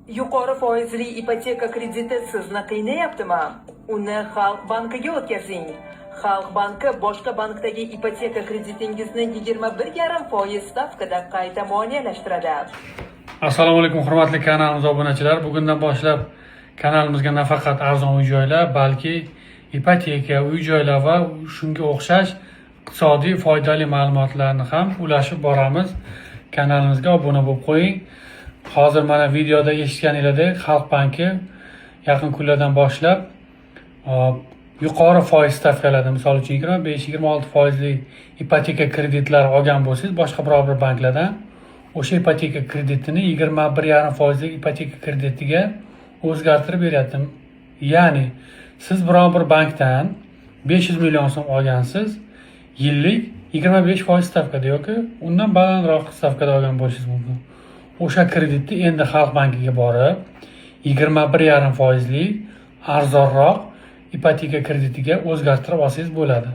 Yuqori foizli ipoteka krediti sizni qiynayaptimi? Uni Xalq bankiga o'tkazing. Xalq banki boshqa bankdagi ipoteka kreditingizni 21,5% stavkada qayta moliyalashtiradi. Assalomu alaykum, hurmatli kanalimiz obunachilari. Bugundan boshlab kanalimizga nafaqat arzon uy joylar, balki ipoteka, uy joylar va shunga o'xshash iqtisodiy foydali ma'lumotlarni ham ulashib boramiz. Kanalimizga obuna bo'lib qo'ying. Hozir mana videoda eshitganinglardek, Xalq banki yaqin kunlardan boshlab yuqori foiz stavkalarda, misol uchun, 25, 26 foizli ipoteka kreditlari olgan bo'lsangiz boshqa biror bir banklardan, o'sha ipoteka kreditini 21,5 foizli ipoteka kreditiga o'zgartirib beryapti. Ya'ni siz biror bir bankdan 500 million so'm olgansiz, yillik 25% stavkada yoki undan balandroq stavkada olgan bo'lishingiz mumkin. O'sha kreditni endi Xalq bankiga borib 21,5 foizli arzonroq ipoteka kreditiga o'zgartirib olsangiz bo'ladi.